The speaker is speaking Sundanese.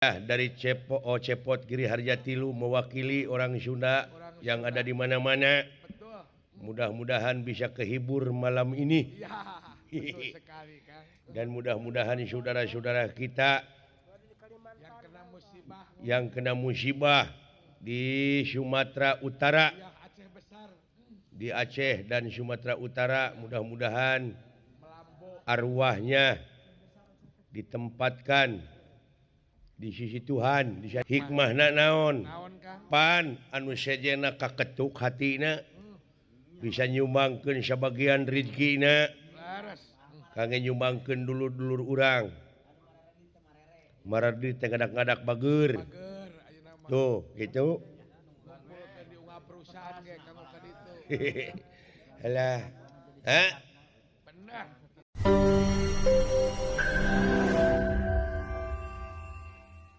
Dari Cepot, oh Cepot Giri Harjatilu mewakili orang Sunda yang ada di mana-mana. Mudah-mudahan bisa kehibur malam ini. Dan mudah-mudahan saudara-saudara kita yang kena musibah di Sumatera Utara, di Aceh dan Sumatera Utara, mudah-mudahan arwahnya ditempatkan di sisi Tuhan. Di hikmahna naon? Pan anu sejena kaketuk hatina bisa nyumbangkeun sabagian rizkina kangge nyumbangkeun dulur-dulur urang. Maradi teh ngadak-ngadak bager. Tuh, gitu. Alah. Hah? Bener.